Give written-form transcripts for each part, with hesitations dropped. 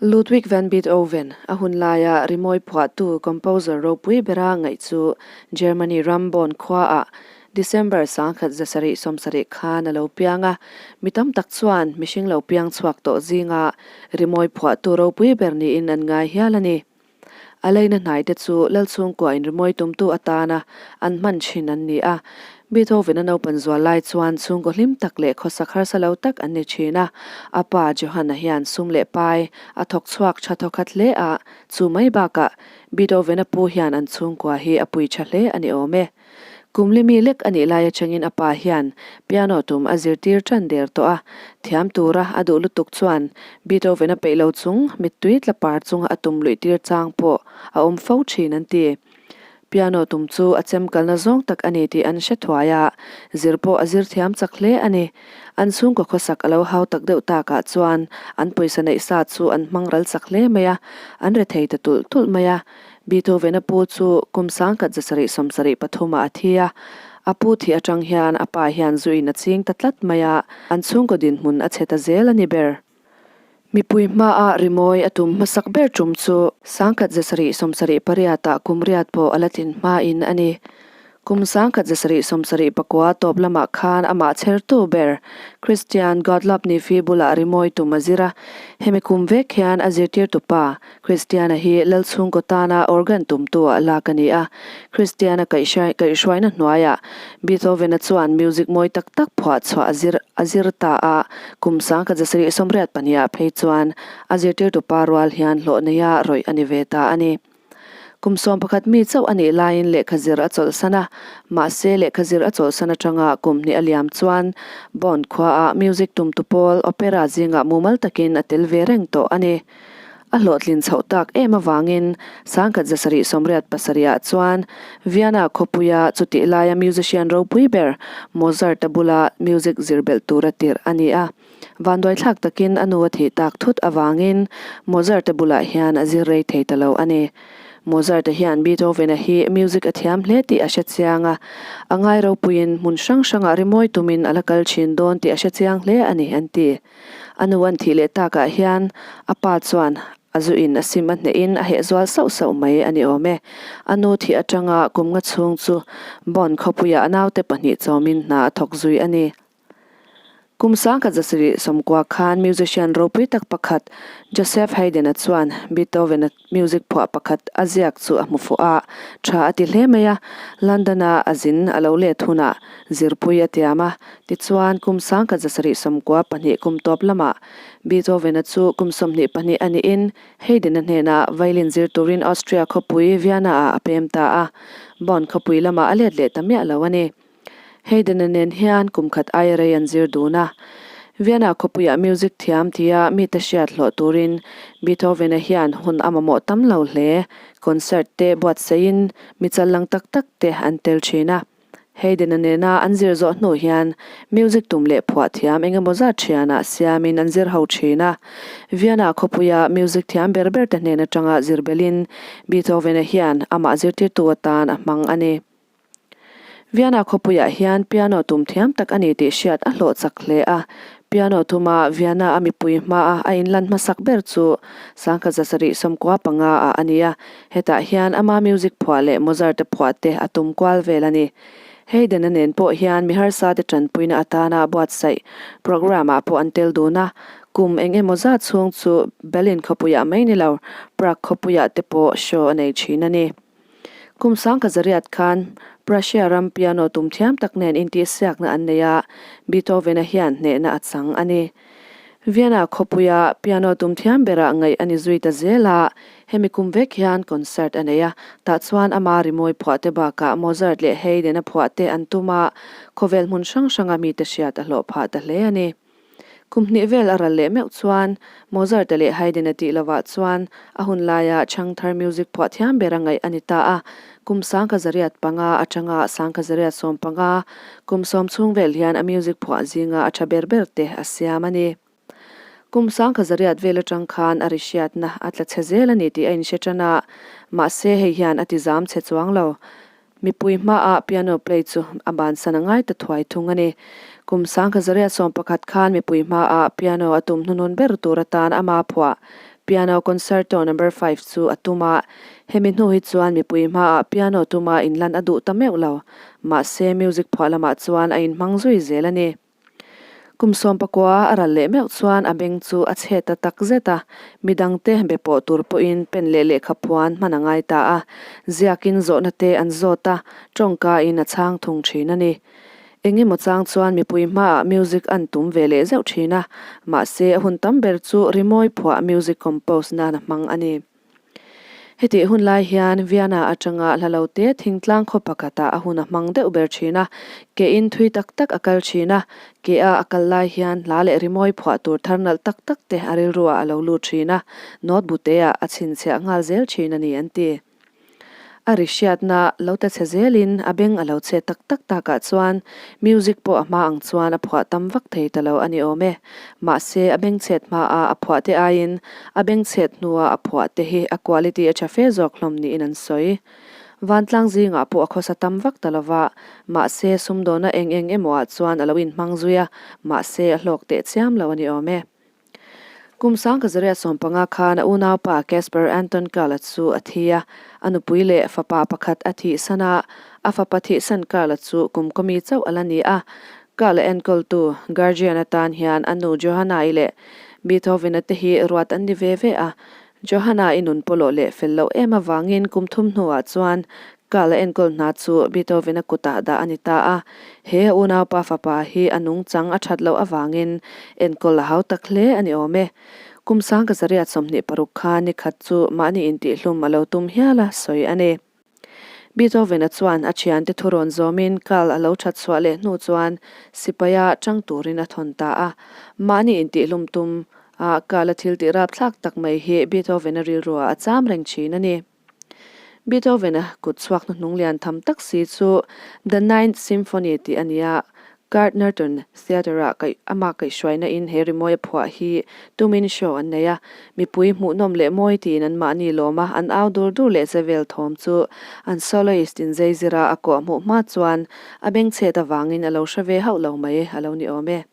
Ludwig van Beethoven, a hun laia rimawi phuahtu composer ropui bera ngaih chu Germany ram Bonn khuaah December 1770 khan a lo piang a. Mi tam tak chuan mihring lo piang chhuak tawh zinga rimawi phuahtu ropui ber niin an ngai hial a ni. A leina hnaite chu Lalchhungkua inrimawi tumtu atana an hman thin an ni a. Beethoven-a naupan zual lai chuan chhungkaw hlim tak leh khawsak harsa lo tak an ni thin a. A pa Johann-a hian sum leh pai a thawk chhuak tha thawkhat hle a, chu mai bakah Beethoven-a pu hian an chhungkua hi a pui tha hle a ni awm e. Kum li mi lek a nih lai atangin a pa hian piano tum a zirtir tan der tawh a, thiam tura a duh lutuk chuan Beethoven a peih lo chung mittui tla par chunga a tum luih tir chang pawh a awm fo thin an ti. Piano tum chu a chem kalna zawng tak a ni tih an hre thuai a, zir pawh a zir thiam chak hle a ni. An chhungkaw khawsak a lo hau tak deuh takah chuan an pawisa neih sa chu an hmang ral chak hle mai a, an rethei ta tulh tulh mai a. Beethoven-a pu chu kum 1773 ah a thi a, a pu thih atang hian a pa hian zuin a ching ta tlat mai a, an chhungkaw dinhmun a chhe ta zel a ni ber. Mipui hmaah rimawi a tum hmasak ber tum chu 1778 ah kum riat pawh a la tlin hmain a ni. Kum 1779 tawp lamah khan amah chhertu ber Christian Gottlob Nefi bulah rimawi tum a zir a. Hemi kum vek hian a zirtirtu pa Christiana hi Lalchhungkaw tana organ tumtu ah lak a ni a. Christiana kaihhruaina hnuaiah Beethoven-a chuan music mawi tak tak phuah chhuah a zir a zir ta a. Kum 1782 ah phei chuan a zirtirtu pa rual hian hlawh neia rawih a ni ve ta a ni. Kum 11 mi chauh a nih laiin lehkha zir a chawlhsan a, mahse lehkha zir a chawlhsan atanga kum hnih a liam chuan Bond khuaah music tumtu pawl opera zingah mumal takin a tel ve reng tawh a ni. A hlawhtlin chhoh tak em avangin 1787 ah chuan Vienna khawpuia chutih laia musician ropui ber Mozart-a bula music zir belh tura tirh a ni a. Vanduaithlak takin a nu a thih tak thut avangin Mozart-a bulah hian a zir rei thei ta lo a ni. Mozart-a hian Beethoven-a hi music a thiam hle tih a hre chiang a, a ngai ropuiin hmun hrang hrangah rimawi tumin a la kal thin dawn tih a hre chiang hle a ni an ti. A nu an thih leh takah hian a pa chuan a zuin a sim a hnehin a heh zual sauh sauh mai a ni awm e. A nu thih atanga kum nga chhung chu Bonn khawpuiah a naute pahnih chawmin hna a thawk zui a ni. Kum 1770 khan musician ropui tak pakhat Joseph Haydn-a chuan Beethoven-a music phuah pakhat a ziak chu a hmu fuh a, tha a ti hle mai a. London-a a zin a lo let hunah zirpui a tiam a. Tichuan, kum 1792 kum tawp lamah Beethoven-a chu kum 22 a niin Haydn-a hnenah violin zir turin Austria khawpui Vienna-ah a pem ta a. Bonn khawpui lamah a let leh ta miah lo a ni. Haydn-a nen hian kum khat aia rei an zir dun a. Vienna khawpuiah music thiam tia mite hriat hlawh turin Beethoven-a hian hun a mamawh tam lo hle. Concert te buatsaihin mi challang tak tak te an tel thin a. Haydn-a nena an zir zawh hnu hian music tum leh phuah thiam eng emaw zat thianah siamin an zir ho thin a. Vienna khawpuia music thiam ber ber te hnen atanga zir belhin Beethoven-a hian amah zirtirtu atan a hmang a ni. Vienna khawpuiah hian piano tum thiam tak a ni tih hriat a hlawh chak hle a. Piano tuma Vienna a mipui hmaa a inlan hmasak ber chu 1775 ah a ni a, hetah hian ama music phuah leh Mozart-a phuah te a tum kual vel a ni. Haydn-a nen pawh hian mi harsate tanpuina atana buatsaih programme-ah pawh an tel dun a, kum eng emaw zat chhung chu Berlin khawpuiah mai ni lo, Prague khawpuiah te pawh show a nei thin a ni. Kum 1900 khan Prussia ram piano tum thiam tak nen intihsiakna an nei a, Beethoven-a hian hnehna a chang a ni. Vienna khawpuia piano tum thiam berah ngaih a ni zui ta zel a, hemi kum vek hian concert a nei a, tah chuan ama rimawi phuahte bakah Mozart leh Haydn-a phuahte an tum a, khawvel hmun hrang hranga mite hriat a hlawh phah ta hle a ni. Kum hnih vel a ral leh meuh chuan Mozart-a leh Haydn-a tih lovah chuan a hun laia Changthar music phuah thiam bera ngaih a ni ta a. Kum 1905 atanga 1915 kum sawm chhung vel hian a music phuah zinga a tha ber ber te a siam a ni. Kum 1900 vel atang khan a ri hriatna a tla chhe zel a ni tih a inhre tan a, mahse hei hian a ti zam chhe chuang lo. Mipui hmaah piano play chu a bansan a ngai ta thuai thung a ni. Kum 1911 khan mipui hmaah piano a tum hnunun ber tur atan ama phuah. Piano Concerto Number Five chu a tum a, hemi hnu hi chuan mipui hmaah piano tuma inlan a duh ta meuh lo. Mahse, music phuah lamah chuan a inhmang zui zel a ni. Kum sawmpakua a ral leh meuh chuan a beng chu a chhe ta tak zet a, midangte be pawh tur pawhin pen leh lehkha phuan hman a ngai ta a, ziakin zawhna te an zawt a, tawngkain a chhang thung thin a ni. Eng emaw chang chuan mipui hmaah music an tum ve leh zeuh thin a, mahse a hun tam ber chu rimawi phuah music compose nan a hmang a ni. Hetih hun lai hian Vienna atanga hla lo te thingtlang khaw pakhatah a hun a hmang deuh ber thin a, ke in thui tak tak a kal thin a, ke a a kal lai hian hla leh rimawi phuah tur thar nalh tak tak te a rilruah a lo lut thin a, note buteah a chhinchhiah nghal zel thin a ni an ti. A ri hriatna lo ta chhe zelin a beng a lo chhe tak tak takah chuan music pawh a hma ang chuan a phuah tam vak thei ta lo a ni awm e. Mahse, a beng chhet hmaa a phuah te aiin a beng chhet hnua a phuah te hi a quality a tha fe zawk hlawm niin an sawi. Vantlang zingah pawh a khawsa tam vak ta lova, mahse sumdawna eng eng emaw ah chuan a lo inhmang zui a, mahse a hlawk teh chiam lo a ni awm e. Kum sang ka zariat sawmpanga khan a unaupa Casper Anton Karl-a chu a thi a, a nupui leh fapa pakhat a thihsan a, a fapa thihsan Karl-a chu kum kawmi chauh a la ni a. Karl-a enkawltu, guardian, atan hian a nu Johanna-i leh Beethoven-a te hi ruat an ni ve ve a. Johanna-i nun pawlawh leh fel loh em avangin kum thum hnuah chuan Karl-a enkawl hna chu Beethoven-a kutah dah a ni ta a. He a unaupa fapa hi a nungchang a that loh avangin enkawl a hau tak hle a ni awm e. Kum sang ka zariat 26 khan ni khat chu mahni intihhlum a lo tum hial a sawi a ni. Beethoven-a chuan a thiante thu rawn zawmin Karl a lo that chhuah leh hnu chuan sipaia chang turin a thawn ta a. Mahni intihhlum tum a Karl-a thil tih rapthlak tak mai hi Beethoven-a rilruah a cham reng thin a ni. Beethoven-a kut chhuak hnuhnung lian tham tak si chu The Ninth Symphony tih a ni a, Gardnerton Theatre-ah kaih ama kaihhruaina in he rimawi a phuah hi tumin show an nei a, mipui hmuhnawm leh mawi tiin an mahni lawm a, an au dur dur leh che vel thawm chu an soloist in zei zira a kawh hmuh hma chuan a bengchhet avangin a lo hre ve hauh lo mai a lo ni awm e.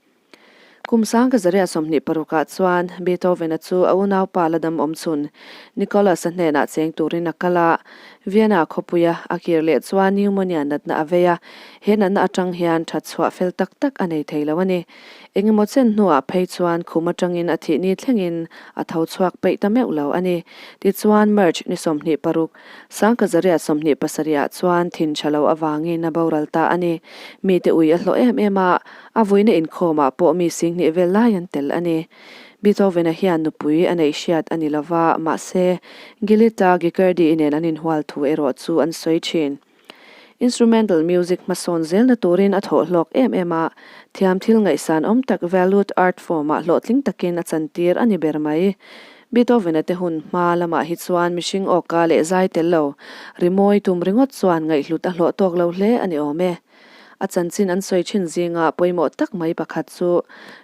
Kum sang ka zariah 26 ah chuan Beethoven-a chu a unaupa la dam awm chhun Nicholas-a hnenah cheng turin a kal a. Vienna khawpuia a kir leh chuan pneumonia natna a vei a, he natna atang hian that chhuah fel tak tak a nei thei lo a ni. Engemaw chen hnuah phei chuan khum atangin a thih ni thlengin a tho chhuak peih ta meuh lo a ni. Tichuan March ni 26, Sangka zariah 27 ah chuan thin tha lo avangin a boral ta a ni. Mite ui a hlawh em em a, A vuina inkhawmah pawh mi singhnih vel lai an tel a ni. Beethoven-a hian nupui a neih hriat a ni lo va, mahse, Gilita Gikerdi-i nen an inhual thu erawh chu an sawi thin. Instrumental music hmasawn zelna turin a thawh hlawk em em a, thiam thil ngaihsan awm tak valued art form-ah hlawhtling takin a chantir a ni ber mai. Beethoven-a te hun hma lamah hi chuan mihring awka leh zai tel lo, rimawi tum ringawt chuan ngaihhlut a hlawh tawk lo hle a ni awm e. A chanchin an sawi thin zinga pawimawh tak mai pakhat chu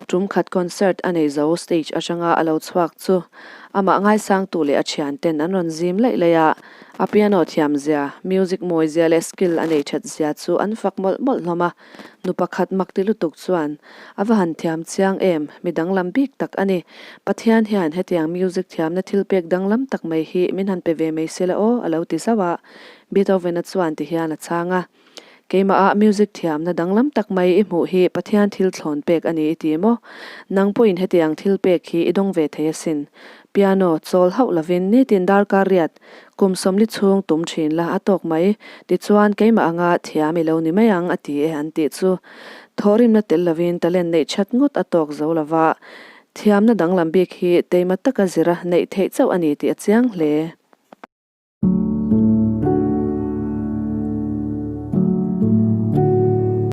tum khat concert a nei zo stage atanga a lo chhuak chu amah ngaisangtu leh a thianten an rawn zim laih laih a, a piano thiam zia, music mawi zia leh skill a nei that zia chu an fak mawlh mawlh hlawm a. Nu pakhat mak ti lutuk chuan, A va han thiam chiang em, mi danglam bik tak a ni. Pathian hian hetiang music thiamna thil pek danglam tak mai hi min han pe ve mai se la aw, a lo ti zauh a. Beethoven-a chuan ti hian a chhang a. Keimahah music thiamna danglam tak mai i hmuh hi Pathian thil thlawn pek a ni i ti maw? Nang pawhin hetiang thil pek hi i dawng ve thei asin. Piano chawl hauh lovin nitin darkar riat kum sawmli chhung tum thin la a tawk mai, tichuan keimah anga thiam i lo ni mai ang a ti e an tih chu. Thawhrimna tel lovin talent neih that ngawt a tawk zo lova, thiamna danglam bik hi teima taka zira neih theih chauh a ni tih a chiang hle.